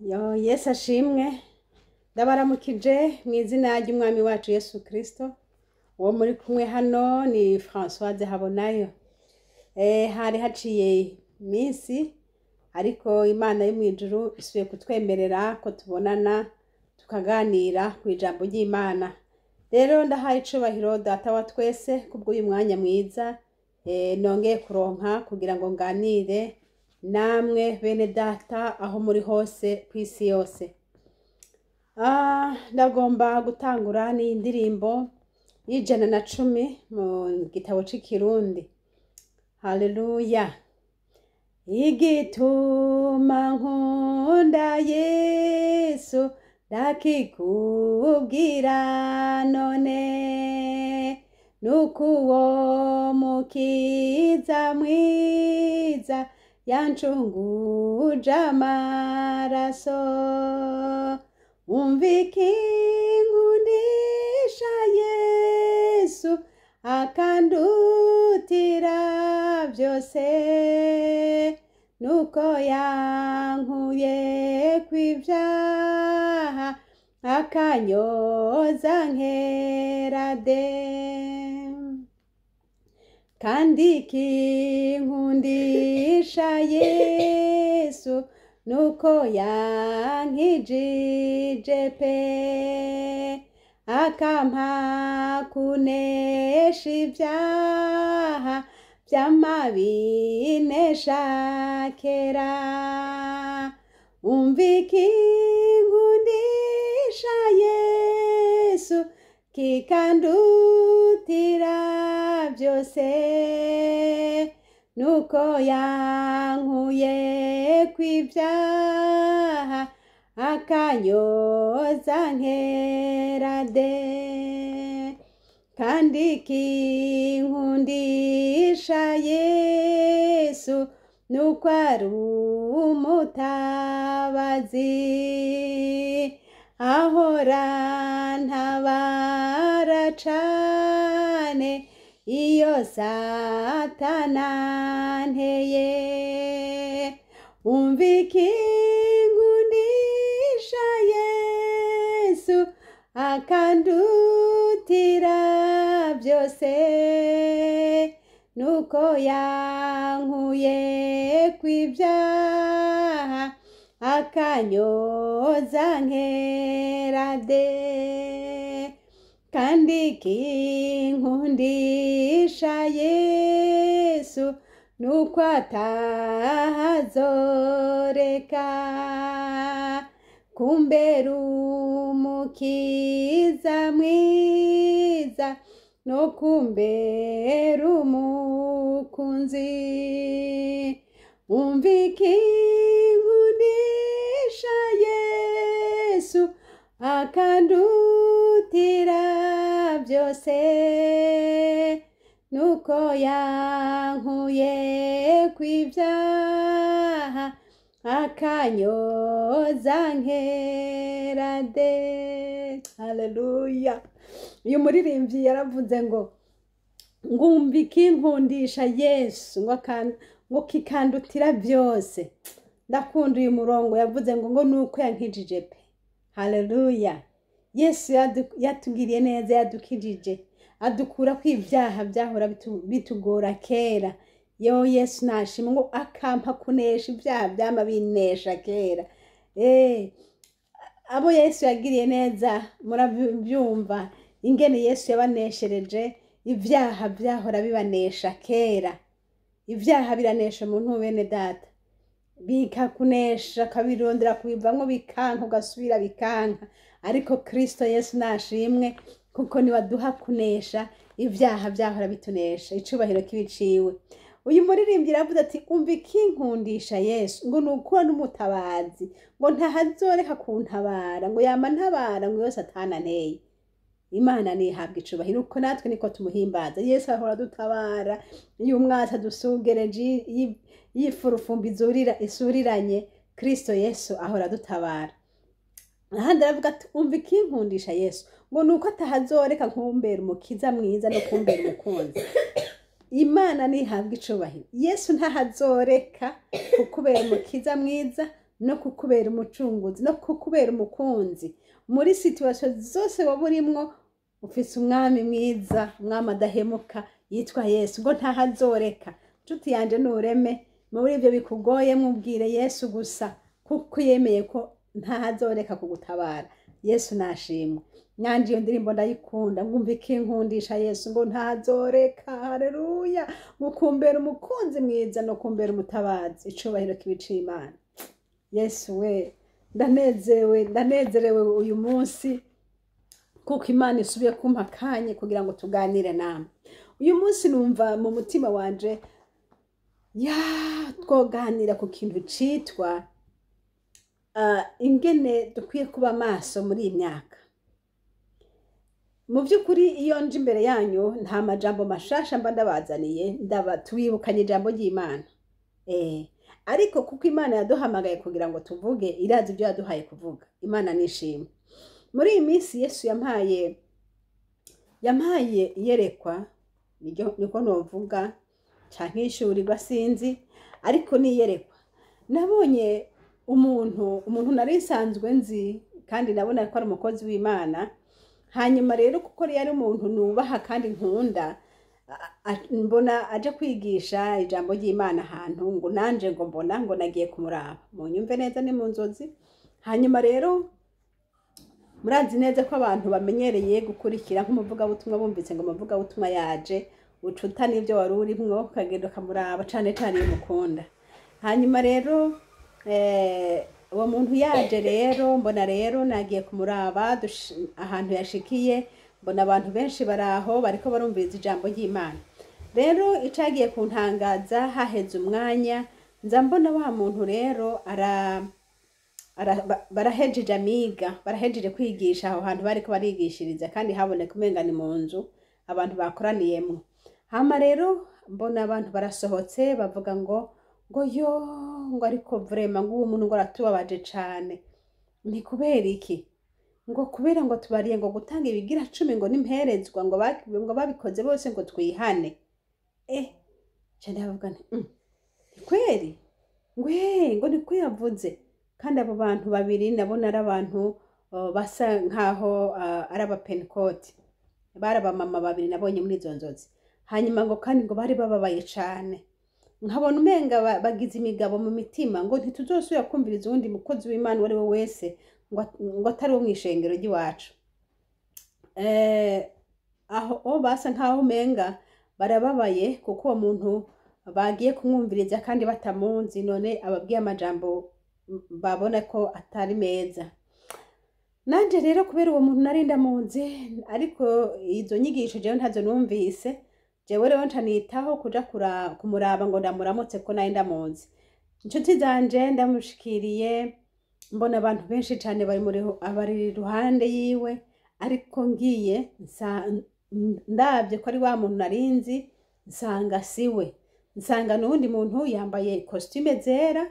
Yo, Yesu ashimwe. Ndabaramukije mu izina ry'Umwami wacu Yesu Kristo. Uwo muri kumwe hano ni Françoise Habonayo. Hari haciye iminsi, ariko Imana yo mw'ijuru isubiye kutwemerera ko tubonana tukaganira ku ijambo ry'Imana. Rero ndahaye icubahiro Data wa twese kubw'uyu mwanya mwiza nongeye kuronka kugira ngo nganire namwe bene data aho muri hose kw'isi yose. Ndagomba gutangura n'indirimbo y'110 mu gitabo c'iKirundi. Haleluya. Igituma nkunda Yesu ndakikubwira none, nuko uwo mukiza mwiza yancunguje amaraso. Umva ikinkundisha Yesu akandutira vyose, nuko yankuye kw'ivyaha akanyoza nkera de. Kandi ikinkundisha Yesu nuko yankijije pe, akampa kunesha ivyaha vy'amabinesha kera. Umva ikinkundisha Yesu kikandutira vyose, nuko yankuye kw'ivyaha akanyoza nkera de. Kandi ikinkundisha Yesu nuko ari umutabazi, ahora ntabara cane iyo Satana anteye. Umva ikinkundisha Yesu akandutira vyose, nuko yankuye kw'ivyaha akanyoza nkera de. Kandi ikinkundisha Yesu nuko atahazoreka kumbera umukiza mwiza no kumbera umukunzi. Umva ikinkundisha Yesu akandutira vyose, nuko yankuye kw'ivyaha akanyoza nkera de. Haleluya. Uyu muririmbyi yaravuze ngo ngumva ikinkundisha Yesu ngo kikandutira vyose. Ndakunda uyu murongo yavuze ngo nuko yankijije pe. Haleluya. Yesu yatugiriye neza, yadukijije, adukura kw'ivyaha vyahora bitugora kera. Yo Yesu nashimwe ngo akampa kunesha ivyaha vyama binesha kera. Abo Yesu yagiriye neza muravyumva ingene Yesu yabaneshereje ivyaha vyahora bibanesha kera. Ivyaha biranesha umuntu bene data, bikakunesha ukabirondera kubivamwo bikanka, ugasubira bikanka. Ariko Kristo Yesu nashimwe kuko niwe aduha kunesha ivyaha vyahora bitunesha. Icubahiro kibiciwe. Uyu muririmbyi aravuze ati umva ikinkundisha Yesu ngo nuko n'umutabazi, ngo ntahazoreka kuntabara, ngo yama ntabara ngo yose atananteye. Imana nihabwa icubahiro, uko natwe niko tumuhimbaza. Yesu ahora adutabara iyo umwasi adusugereje, yifurufumbi isuriranye, Kristo Yesu ahora adutabara. Ahandi aravuga ati umva ikinkundisha Yesu ngo nuko atahazoreka nkumbera umukiza mwiza no kumbera umukunzi. Imana nihabwa icubahiro. Yesu ntahazoreka kukubera umukiza mwiza no kukubera umucunguzi, no kukubera umukunzi. Muri situation zose waba urimwo, ufise umwami mwiza, umwami adahemuka yitwa Yesu, ngo ntahazoreka. Nshuti yanje, nureme muri ibyo bikugoye, mubwire Yesu gusa, kuko yemeye ko ntahazoreka kugutabara. Yesu nashimwe. Nanje iyo ndirimbo ndayikunda, ngumva ikinkundisha Yesu ngo ntazoreka. Haleluya! Ngo kumbera umukunzi mwiza no kumbera umutabazi. Icubahiro kibe ic'Imana. Yesu we, ndanezerewe, ndanezerewe uyu munsi kuko Imana isubiye kumpa akanya kugira ngo tuganire namwe. Uyu munsi numva mu mutima wanje ya twoganira ku kintu citwa ingene dukwiye kuba maso muri iyi myaka. Mu by'ukuri, iyo nje imbere yanyu, nta majambo mashasha mba ndabazaniye, ndaba tubibukanye ijambo ry'Imana. Ariko kuko Imana yaduhamagaye kugira ngo tuvuge, irazi ibyo yaduhaye kuvuga. Imana nishimwe. Muri iyi minsi Yesu yampaye iyerekwa, niko novuga, canke ishurirwa, sinzi, ariko ni iyerekwa. Nabonye umuntu nari nsanzwe nzi, kandi nabona ko ari umukozi w'Imana. Hanyuma rero, kuko yari umuntu nubaha kandi nkunda, mbona aje kwigisha ijambo ry'Imana ahantu, ngo nanje ngo mbona ngo nagiye kumuraba. Munyumve neza, ni mu nzozi. Hanyuma rero, murazi neza ko abantu bamenyereye gukurikira nk'umuvugabutumwa, bumvise ngo umuvugabutumwa yaje, ucuta n'ibyo wari urimwo ukagenda ukamuraba, cane cane iyo umukunda. Hanyuma rero, uwo muntu yaje rero, mbona rero nagiye kumuraba ahantu yashikiye, mbona abantu benshi baraho bariko barumviriza ijambo ry'Imana. Rero icagiye kuntangaza, haheze umwanya nza mbona wa muntu rero barahejeje amiga, barahejeje kwigisha aho hantu bariko barigishiriza, kandi haboneka umenga ni mu nzu abantu bakoraniyemwo. Hama rero mbona abantu barasohotse, bavuga ngo yo, ngo ariko vraiment, ngo uwo muntu ngo aratubabaje cane. Ni kubera iki? Ngo kubera ngo tubariye ngo gutanga ibigira cumi ngo n'imperezwa, ngo babikoze bose, ngo twihane. Ca ndavuga nti: ni kweri?" Ngo ngo niko yavuze. Kandi abo bantu babiri nabona ari abantu basa nkaho ari abapentekoti. Bari abamama babiri nabonye muri izo nzozi. Hanyuma ngo kandi ngo bari bababaye cane, nkabona umenga bagize imigabo mu mitima ngo ntituzosubira kumviriza uwundi mukozi w'Imana uwo ari we wese, ngo atari uwo mw'ishengero ry'iwacu. Aho o basa nkaho umenga barababaye kuko uwo muntu bagiye kumwumviriza kandi batamunzi, none ababwiye amajambo babona ko atari meza. Nanje rero, kubera uwo muntu nari ndamuzi, ariko izo nyigisho jewe ntazo numvise, jewe rero nca nitaho kuja kumuraba ngo ndamuramutse ko nari ndamuzi. Inshuti zanje, ndamushikiriye, mbona abantu benshi cane bari muri bari iruhande yiwe, ariko ngiye ndabye ko ari wa muntu narinzi, nsanga siwe, nsanga n'uwundi muntu yambaye costume zera.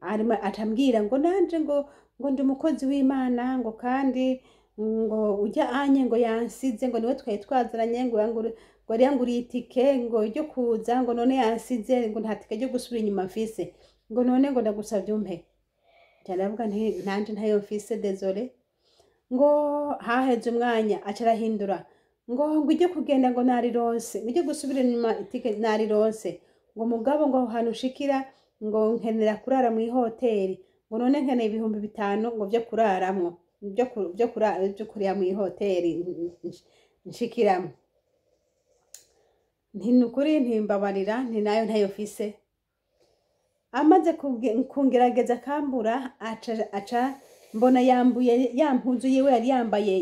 Arimo atambwira ngo nanje ngo ndi umukozi w'Imana, ngo kandi ngo ujya anye ngo yansize, ngo niwe twari twazananye, ngo yari yanguriye itike ngo ryo kuza, ngo none yansize, ngo nta tike ryo gusubira inyuma mfise, ngo none ngo ndagusavye umpe. Nca ndavuga nti: "Nanje ntayo mfise, désolé." Ngo haheze umwanya, aca arahindura ngo ijye kugenda ngo narironse, ngo ijye gusubira inyuma itike narironse, ngo mugabo ngo aho hantu ushikira ngo nkenera kurara mu ihoteli, ngo none nkeneye 5000 ngo vyo kuraramwo, vyo kurira mu ihoteli nshikiramwo. Nti: "Nukuri ntimbabarira, nti nayo ntayo mfise." Amaze kungerageza akambura, aca mbona yambuye ya mpuzu yiwe yari yambaye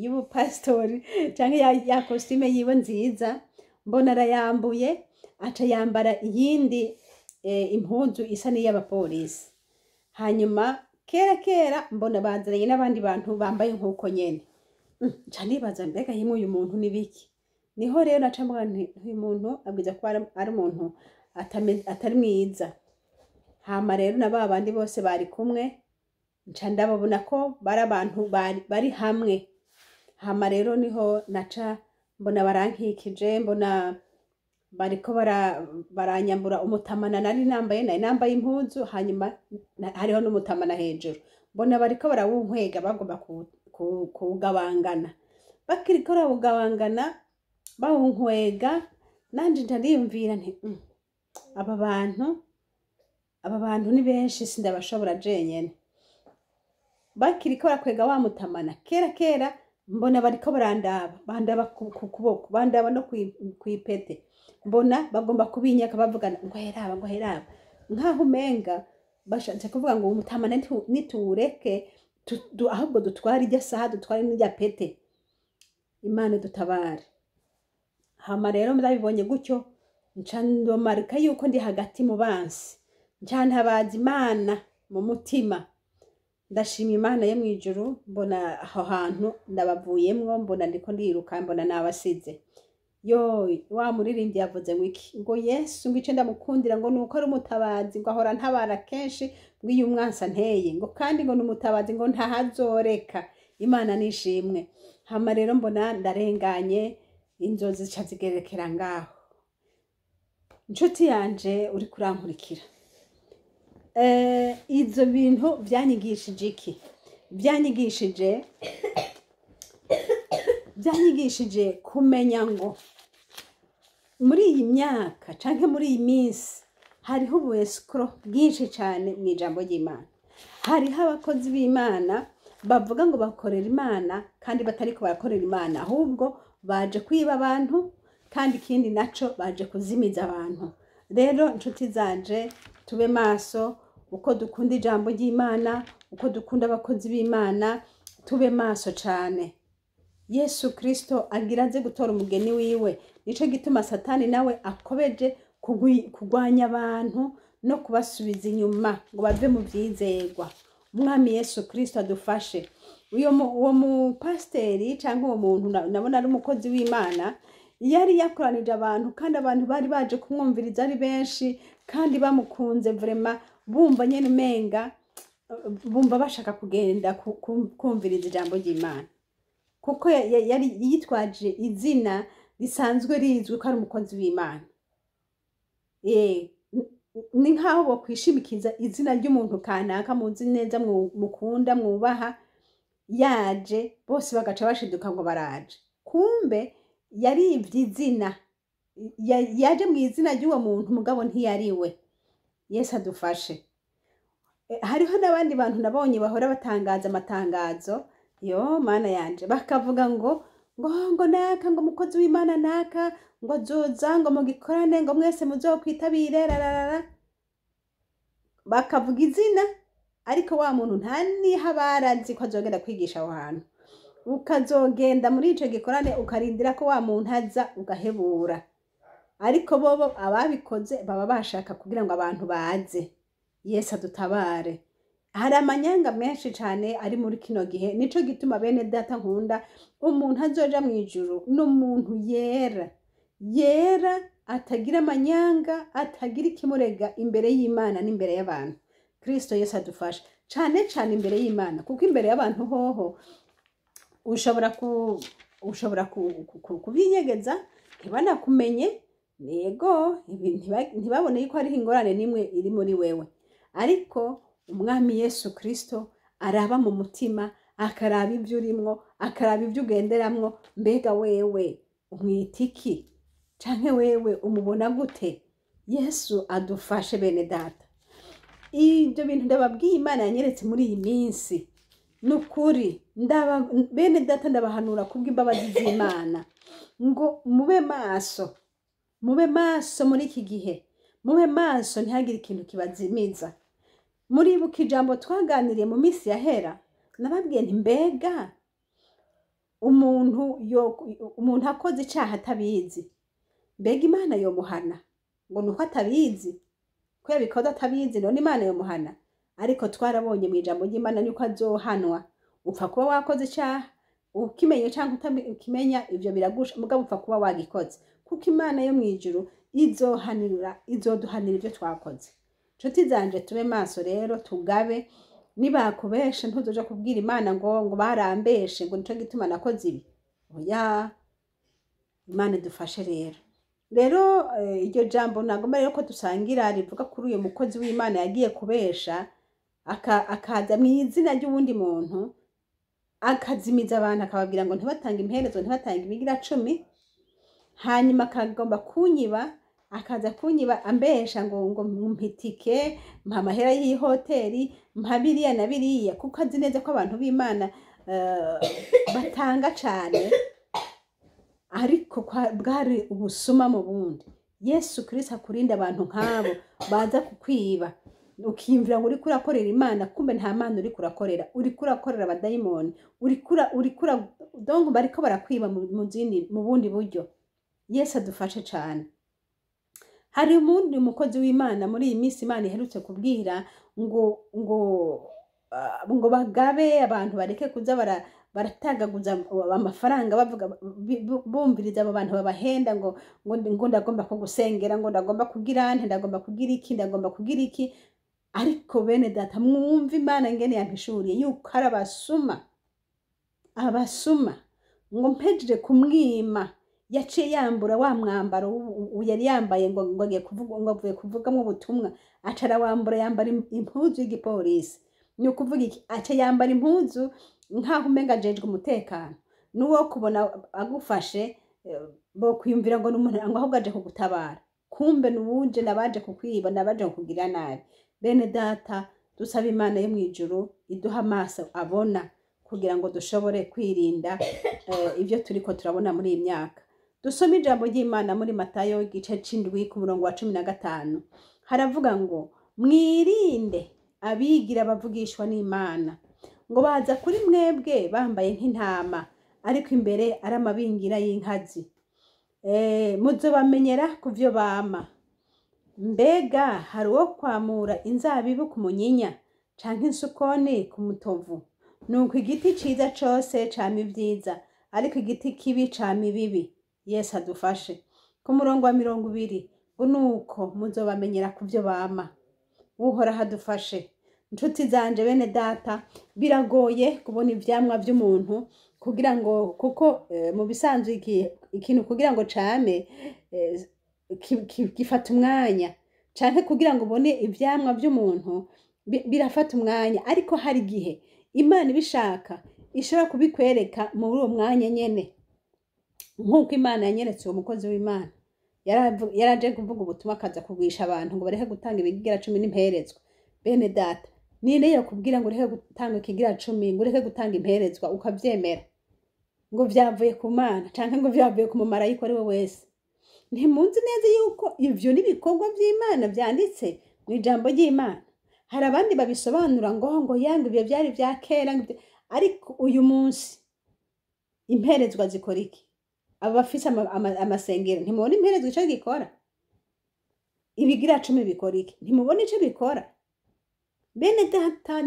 y'ubupasitori canke ya costume yiwe nziza, mbona arayambuye, aca yambara iyindi impuzu isa n'iy'abapolisi. Hanyuma kera kera mbona bazananye n'abandi bantu bambaye nk'uko nyene. Nca nibaza: mbega yimwe, uyu muntu ni biki? Niho rero naca mvuga nti: "Uyu muntu abwiza kuba ari umuntu atari mwiza." Hama rero na ba bandi bose bari kumwe, nca ndababona ko bari abantu bari hamwe. Hama rero niho naca mbona barankikije, mbona Bariko baranyambura umutamana nari nambaye. Nari nambaye impuzu, hanyuma hariho n'umutamana hejuru. Mbona bariko barawunkwega, bagomba kuwugabangana. Bakiriko barawugabangana, bawunkwega, nanje ndariyumvira nti: Aba bantu ni benshi, sindabashobora jenyene." Bakiriko barakwega wa mutamana, kera kera mbona bariko barandaba, bandaba ku kuboko, bandaba no kw'ipete. Mbona bagomba kubinyaka, bavugana ngo: "Heraba, ngo heraba," nkaho umenga bashatse kuvuga ngo umutamana nituwureke, ahubwo dutware irya saha, dutware n'irya pete. Imana dutabare. Hama rero ndabibonye gutyo, nca ndomarika yuko ndi hagati mu bansi, nca ntabaza Imana mu mutima. Ndashima Imana yo mw'ijuru. Mbona aho hantu ndabavuyemwo, mbona ndiko ndiruka, mbona nabasize. Yo, wa muririmbyi yavuze ngo iki? Ngo Yesu, ngo ico ndamukundira ngo nuko ari umutabazi, ngo ahora ntabara kenshi, ngo iyo umwansi anteye, ngo kandi ngo ni umutabazi, ngo ntahazoreka. Imana nishimwe. Hama rero mbona ndarenganye, inzozi zica zigerekera ngaho. Inshuti yanje uri kurankurikira, ivyo bintu vyanyigishije iki? Vyanyigishije kumenya ngo muri iyi myaka canke muri iyi minsi hariho ubu escroc bwinshi cane mw'ijambo ry'Imana. Hariho abakozi b'Imana bavuga ngo bakorera Imana kandi batariko barakorera Imana, ahubwo baje kwiba abantu, kandi ikindi naco baje kuzimiza abantu. Rero nshuti zanje, tube maso. Uko dukunda ijambo ry'Imana, uko dukunda abakozi b'Imana, tube maso cane. Yesu Kristo agira aze gutora umugeni wiwe. Nico gituma Satani nawe akobeje kugwanya abantu no kubasubiza inyuma ngo bave mu vyizerwa. Umwami Yesu Kristo adufashe. Uwo mupasiteri cyangwa uwo muntu nabona ari umukozi w'Imana, yari yakoranije abantu, kandi abantu bari baje kumwumviriza ari benshi, kandi bamukunze vraiment, bumva nyene umenga bumva bashaka kugenda kumviriza ijambo ry'Imana, kuko yari yitwaje izina risanzwe rizwi ko ari umukozi w'Imana. Ni nk'aho bokwishimikiza izina ry'umuntu kanaka muzi neza, mukunda, mwubaha, yaje bose bagaca bashiduka ngo baraje. Kumbe yarivye izina, yaje mu izina ry'uwo muntu, mugabo ntiyariwe. Yesu adufashe. Hariho n'abandi bantu nabonye bahora batangaza amatangazo, yo Mana yanje, bakavuga ngo naka, ngo umukozi w'Imana naka, ngo azoza, ngo mugikorane, ngo mwese muzokwitabire, rararara, bakavuga izina, ariko wa muntu nta niho aba ko azogenda kwigisha aho hantu. Ukazogenda muri ico gikorane, ukarindira ko wa muntu aza, ugahebura. Ariko bobo ababikoze baba bashaka kugira ngo abantu baze. Yesu adutabare. Hari amanyanga menshi cane ari muri kino gihe. Nico gituma, bene data nkunda, umuntu azoja mw'ijuru n'umuntu yera yera, atagira amanyanga, atagira ikimurega imbere y'Imana n'imbere y'abantu. Kristo Yesu adufashe, cane cane imbere y'Imana, kuko imbere y'abantu hoho ushobora kubinyegeza ntibanakumenye, yego, ntibabone yuko hariho ingorane n'imwe iri muri wewe. Ariko Umwami Yesu Kristo araba mu mutima, akaraba ibyo urimwo, akaraba ibyo ugenderamwo. Mbega wewe umwita iki? Canke wewe umubona gute? Yesu adufashe. Bene data, ibyo bintu ndababwiye Imana yanyeretse muri iyi minsi, ni ukuri bene data, ndabahanura kubw'imbabazi z'Imana ngo mube maso, mube maso muri iki gihe, mube maso, ntihagire ikintu kibazimiza. Muribuka ijambo twaganiriye mu minsi yahera? Nababwiye nti: "Mbega umuntu akoze icyaha atabizi, mbega Imana yomuhana ngo ni uko atabizi, ko yabikoze atabizi, none Imana yomuhana?" Ariko twarabonye mu ijambo ry'Imana yuko azohanwa. Upfa kuba wakoze icyaha, ukimenya cyangwa utakimenya, ibyo biragusha, mugabo upfa kuba wagikoze, kuko Imana yo mu ijuru izohanira, izoduhanira ibyo twakoze. Nshuti zanje, tube maso rero, tugabe. Nibakubeshe, ntuzoja kubwira Imana ngo barambeshe, ngo nico gituma nakoze ibi. Oya, Imana idufashe. Rero Rero iryo jambo nagomba rero ko dusangira rivuga kuri uyu mukozi w'Imana yagiye kubesha, akaza mu izina ry'uwundi muntu, akazimiza abantu, akababwira ngo ntibatange imperezo, ntibatange ibigira cumi, hanyuma akagomba kunyiba, akaza kunyiba ambesha ngo mpitike, mpa amahera y'ihoteli, mpa biriya na biriya, kuko azi neza ko abantu b'Imana batanga cane, ariko bwari ubusuma mu bundi. Yesu Kristo akurinde abantu nk'abo baza kukwiba, ukiyumvira ngo uriko urakorera Imana, kumbe nta Mana uriko urakorera, uriko urakorera abadayimoni, uriko donc bariko barakwiba mu bundi buryo. Yesu adufashe cane. Hari umundi mukozi w'Imana muri iyi minsi Imana iherutse kubwira ngo bagabe abantu bareke kuza baratagaguza amafaranga, bavuga bumviriza abo bantu babahenda ngo ndagomba kugusengera, ngo ndagomba kugira nte, ndagomba kugira iki, ndagomba kugira iki. Ariko bene data, mwumve Imana ngene yampishuriye yuko ari abasuma, abasuma. Ngo mpejeje kumwima, yaciye yambura wa mwambaro yari yambaye, ngo agiye kuvuga, ngo avuye kuvugamwo ubutumwa, aca arawambura, yambara impuzu y'igipolisi. Ni ukuvuga iki? Aca yambara impuzu nkaho umenga ajejwe umutekano, n'uwo kubona agufashe bokwiyumvira ngo n'umuntu, ngo ahubwo aje kugutabara, kumbe n'uwuje nabaje kukwiba, nabaje kukugira nabi. Bene data, dusaba Imana yo mw'ijuru iduha amaso abona, kugira ngo dushobore kwirinda ibyo turiko turabona muri iyi myaka. Dusome ijambo ry'Imana muri Matayo igice c'indwi ku murongo wa 15. Haravuga ngo mwirinde abigira bavugishwa n'Imana, ngo baza kuri mwebwe bambaye nk'intama, ariko imbere ari amabingira y'inkazi. Muzobamenyera ku vyo bama. Mbega hari uwo kwamura inzabibu ku munyinya, canke insukoni ku mutovu? Nuko igiti ciza cose cama ivyiza, ariko igiti kibi cama ibibi. Yesu adufashe. Ku murongo wa 20, ngo nuko muzobamenyera ku vyo bama. Uhoraho adufashe. Nshuti zanje, bene data, biragoye kubona ivyamwa vy'umuntu, kugira ngo kuko mu bisanzwe ikintu kugira ngo came gifata umwanya, canke kugira ngo ubone ivyamwa vy'umuntu birafata umwanya, ariko hari igihe Imana ibishaka ishobora kubikwereka muri uwo mwanya nyene, nk'uko Imana yanyeretse uwo mukozi w'Imana yaraje kuvuga ubutumwa, akaza kugwisha abantu ngo bareke gutanga ibigira cumi n'imperezwa. Bene data, ninde yakubwira ngo ureke gutanga ikigira cumi, ngo ureke gutanga imperezwa, ukavyemera ngo vyavuye ku Mana canke ngo vyavuye ku mumarayika ari we wese? Ntimuzi neza yuko ivyo n'ibikorwa vy'Imana vyanditse mu ijambo ry'Imana? Hari abandi babisobanura ngo yanga ivyo vyari vya kera, ariko uyu munsi imperezwa zikora iki? Aba bafise amasengero, ntimubona imperezwa ico gikora? Ibigira cumi bikora iki? Ntimubona ico bikora? Bene data,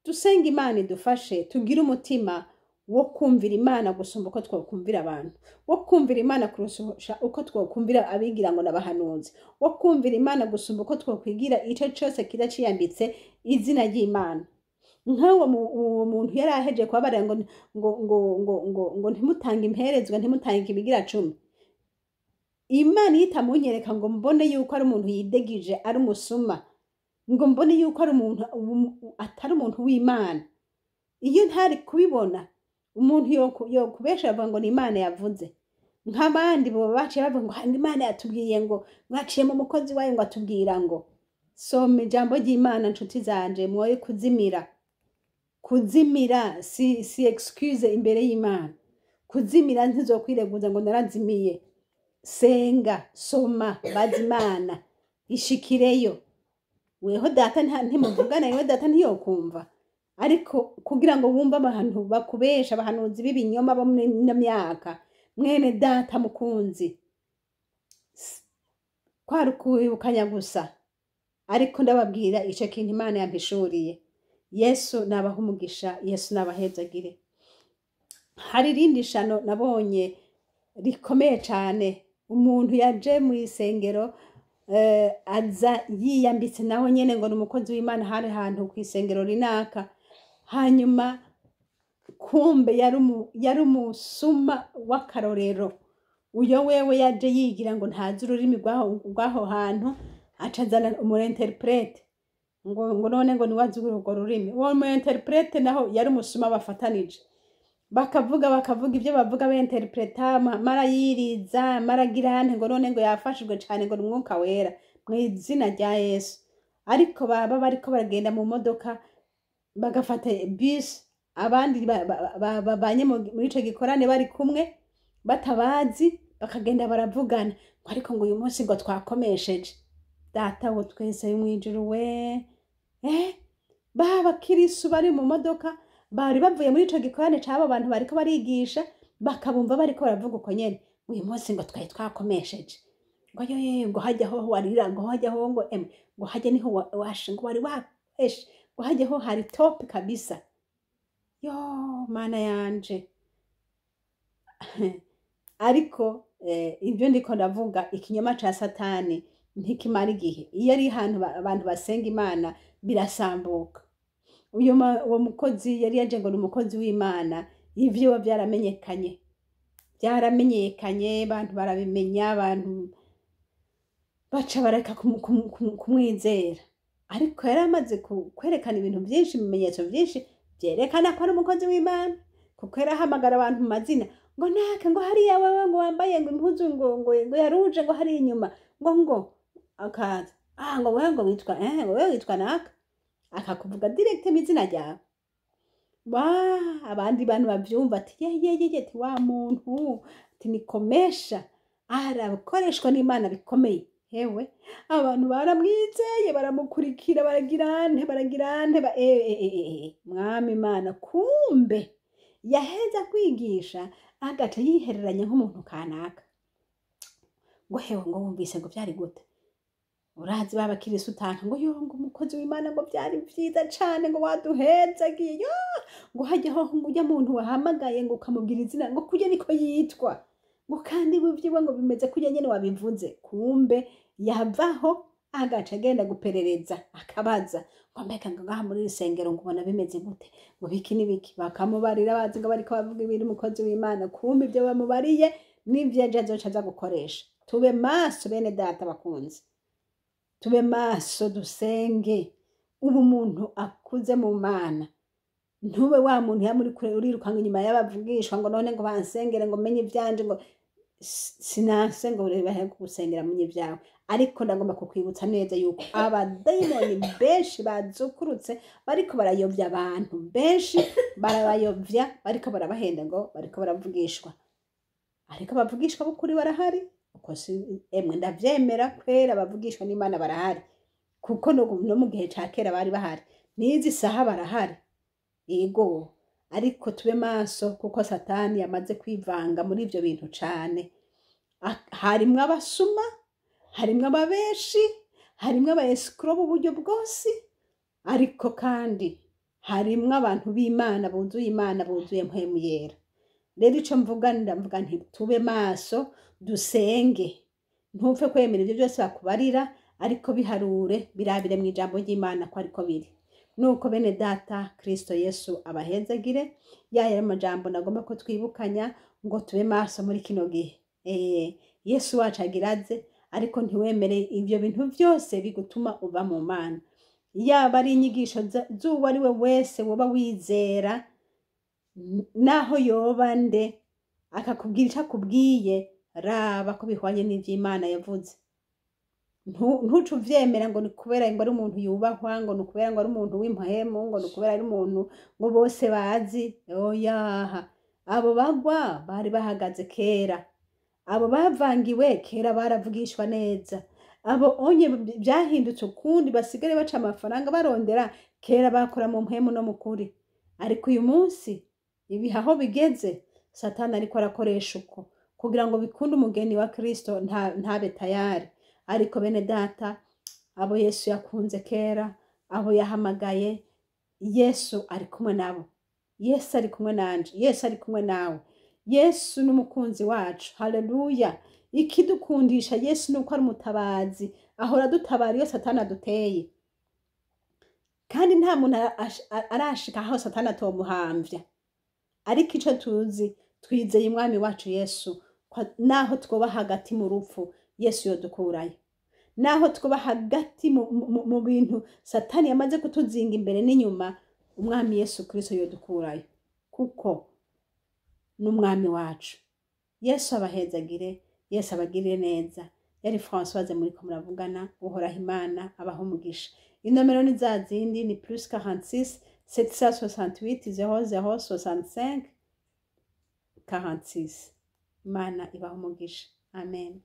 dusenga Imana idufashe tugire umutima wo kumvira Imana gusumba uko twokumvira abantu, wo kumvira Imana kurusha uko twokumvira abigira ngo n'abahanuzi, wo kumvira Imana gusumba uko twokwigira ico cose kiza ciyambitse izina ry'Imana. Nk'uwo uwo muntu yari aheje kubabarira ngo ntimutange imperezwa, ntimutange ibigira cumi, Imana iyo itamunyereka ngo mbone yuko ari umuntu yidegije, ari umusuma, ngo mbone yuko ari umuntu atari umuntu w'Imana, iyo ntari kubibona, umuntu yokubesha avuga ngo ni Imana yavuze. Nk'abandi boba baciye bavuga ngo Imana yatubwiye, ngo mwaciye mu mukozi wayo ngo atubwira ngo. Soma ijambo ry'Imana, nshuti zanje, mwoye kuzimira. Kuzimira si excuse imbere y'Imana. Kuzimira ntizokwireguza ngo narazimiye. Senga, soma, baza Imana, ishikireyo. Weho data ntimuvugana, weho data ntiyokumva. Ariko kugira ngo wumve abantu bakubesha, abahanuzi b'ibinyoma bo muri ino myaka, mwene data mukunzi, kwari ukwibukanya gusa, ariko ndababwira ico kintu Imana yampishuriye. Yesu nabaha umugisha, Yesu nabahezagire. Hari irindi shano nabonye rikomeye cane. Umuntu yaje mu isengero, aza yiyambitse naho nyene ngo ni umukozi w'Imana, hari hantu ku isengero rinaka, hanyuma kumbe yari umusuma w'akarorero. Uyo wewe yaje yigira ngo ntazi ururimi rw'aho hantu, aca azana umu interprète ngo none ngo niwe azi urwo rurimi. Uwo mu interprète naho yari umusuma bafatanije, bakavuga ibyo bavuga, benterpreta, mara yiriza, mara girante, ngo none ngo yafashijwe cane, ngo ni Umwuka Wera mu izina rya Yesu. Ariko baba bariko baragenda mu modoka, bagafata bus, abandi babanye muri ico gikorane bari kumwe batabazi, bakagenda baravugana ngo ariko ngo uyu munsi ngo twakomesheje Data wo twese mw'ijuru we. Ba bakirisu bari mu modoka bari bavuye muri ico gikorane c'abo bantu bariko barigisha, bakabumva bariko baravuga uko nyene, uyu munsi ngo twari twakomesheje, ngo yoye, ngo hajya ho warira, ngo hajya ho, ngo emwe, ngo hajya niho washe, ngo wari washe, ngo hajya ho hari top kabisa. Yo Mana yanje! Ariko ibyo ndiko ndavuga, ikinyoma ca Satani ntikimara igihe. Iyo ari ahantu abantu basenga Imana, birasambuka. Uwo mukozi yari yaje ngo ni umukozi w'Imana, ivyo byaramenyekanye, byaramenyekanye, abantu barabimenya, abantu baca bareka kumwizera. Ariko yari amaze kwerekana ibintu byinshi, ibimenyetso byinshi byerekana ko ari umukozi w'Imana, kuko yarahamagara abantu mu mazina, ngo naka, ngo hariya wewe, ngo wambaye ngo impuzu ngo yaruje, ngo hariya inyuma, ngo akaza, ngo wewe, ngo witwa ngo wewe witwa naka, akakuvuga direct mu izina ryawe. Wa abandi bantu bavyumva ati ye ye ye ye, ati wa muntu, ati nikomesha, arakoreshwa n'Imana bikomeye. Hewe, abantu baramwizeye, baramukurikira, baragirante, baragirante ba Mwami Imana! Kumbe yaheza kwigisha agaca yihereranya nk'umuntu kanaka, ngo hewe, ngo wumvise ngo byari gute? Urazi ba bakirisu utanka, ngo yo, ngo umukozi w'Imana, ngo byari vyiza cane, ngo waduhezagiye, yo, ngo hajyaho ngo ujya muntu wahamagaye, ngo ukamubwira izina, ngo kurya niko yitwa, ngo kandi vyiwe ngo bimeze kurya nyene wabivuze. Kumbe yavaho agaca agenda guperereza, akabaza ngo mbega ngo ngaha muri iri sengero ngo ubona bimeze gute, ngo biki n'ibiki? Bakamubarira, bazi ngo bariko bavuga ibiri umukozi w'Imana. Kumbe ibyo bamubariye n'ivyo ejo azoca aza gukoresha. Tube maso, bene Data bakunze, tube maso, dusenge. Ubu umuntu akuze mu Mana, ntube wa muntu yamuri kure urirukanga inyuma y'abavugishwa, ngo none ngo bansengere ngo menye ivyanje, ngo sinanse ngo bahe kugusengera menye ibyawe. Ariko ndagomba kukwibutsa neza yuko abadayimoni benshi bazukurutse, bariko barayobya abantu benshi, barabayobya, bariko barabahenda ngo bariko baravugishwa. Ariko abavugishwa b'ukuri barahari. Uko si emwe, ndavyemera kwera, abavugishwa n'Imana barahari, kuko no mu gihe ca kera bari bahari, n'izi saha barahari. Yego, ariko tube maso, kuko Satani yamaze kwivanga muri ivyo bintu cane. Harimwo abasuma, harimwo ababeshi, harimwo aba escrocs b'uburyo bwose, ariko kandi harimwo abantu b'Imana buzuye Imana, buzuye Mpwemu Yera. Rero ico mvuga, ndavuga nti tube maso, dusenge. Ntupfe kwemera ibyo byose bakubarira, ariko biharure, birabire mu ijambo ry'Imana ko ariko biri. Nuko bene Data, Kristo Yesu abahezagire. Yaya amajambo nagomba ko twibukanya, ngo tube maso muri kino gihe. Yesu wacu agiraze, ariko ntiwemere ibyo bintu byose bigutuma uva mu Mana. Yaba ari inyigisho z'uwo ari we wese woba wizera, naho yoba nde, akakubwira icyo akubwiye, raba ko bihwanye n'ivy'Imana yavuze. Ntuce uvyemera ngo ni kubera ngo ari umuntu yubahwa, ngo ni ukubera ngo ari umuntu w'impwemu, ngo ni ukubera ari umuntu ngo bose bazi. Oyaha, abo bagwa bari bahagaze kera, abo bavangiwe kera baravugishwa neza, abo onye byahindutse ukundi, basigare baca amafaranga barondera, kera bakora mu mpwemu no mu kuri. Ariko uyu munsi ibihe aho bigeze, Satani ariko arakoresha uko kugira ngo bikunde umugeni wa Kristo ntabe tayari. Ariko bene Data, abo Yesu yakunze kera, abo yahamagaye, Yesu ari kumwe nabo. Yesu ari kumwe nanje, Yesu ari kumwe nawe. Yesu n'umukunzi wacu, haleluya! Ikidukundisha Yesu nuko ari umutabazi, ahora adutabara iyo Satani aduteye. Kandi nta muntu arashika aho Satani atomuhamvya. Ariko ico tuzi, twizeye Umwami wacu Yesu ko Naho twoba hagati mu rupfu, Yesu yodukurayo. Naho twoba hagati mu bintu Satani yamaze kutuzinga imbere n'inyuma, Umwami Yesu Kristo yodukurayo, kuko n'Umwami wacu. Yesu abahezagire, Yesu abagirire neza. Yari Françoise muriko muravugana. Uhoraho Imana abaho umugisha. Inomero ni za zindi, ni +46 768 00 65 46. Imana ibaho umugisha. Amen.